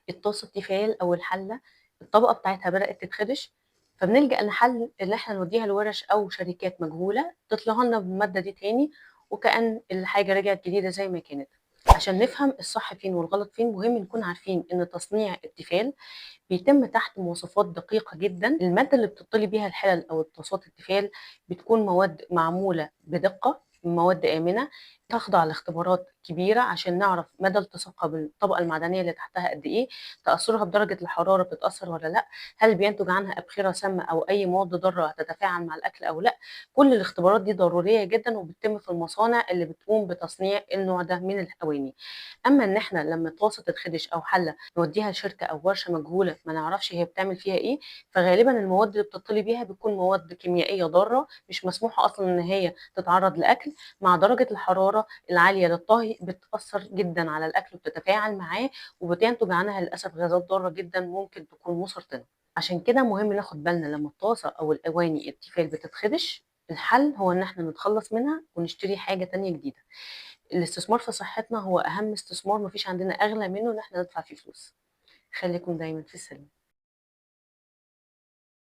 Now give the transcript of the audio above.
الطاسة التيفال أو الحلة الطبقة بتاعتها بدأت تتخدش، فبنلجأ لحل إن إحنا نوديها لورش أو شركات مجهولة تطلع لنا بالمادة دي تاني، وكأن الحاجة رجعت جديدة زي ما كانت. عشان نفهم الصح فين والغلط فين مهم نكون عارفين إن تصنيع التيفال بيتم تحت مواصفات دقيقة جدا. المادة اللي بتطلي بيها الحلل أو الطاسات التيفال بتكون مواد معمولة بدقة، مواد آمنة تخضع لاختبارات كبيرة عشان نعرف مدى التصاقها بالطبقة المعدنية اللي تحتها قد إيه، تأثرها بدرجة الحرارة بتتأثر ولا لأ، هل بينتج عنها أبخرة سامة أو أي مواد ضارة هتتفاعل مع الأكل أو لأ. كل الاختبارات دي ضرورية جدا وبتتم في المصانع اللي بتقوم بتصنيع النوع ده من الأواني. أما إن إحنا لما طاسة تتخدش أو حلة نوديها لشركة أو ورشة مجهولة ما نعرفش هي بتعمل فيها إيه، فغالبا المواد اللي بتطلي بيها بتكون مواد كيميائية ضارة مش مسموحة أصلا إن هي تتعرض لأكل، مع درجة الحرارة العالية للطهي بتأثر جدا على الأكل وبتتفاعل معاه وبتنتج عنها للأسف غازات ضارة جدا ممكن تكون مسرطنة. عشان كده مهم ناخد بالنا لما الطاسة أو الأواني التيفال بتتخدش، الحل هو إن احنا نتخلص منها ونشتري حاجة تانية جديدة. الاستثمار في صحتنا هو أهم استثمار، مفيش عندنا أغلى منه إن احنا ندفع فيه فلوس. خليكم دايما في السلام.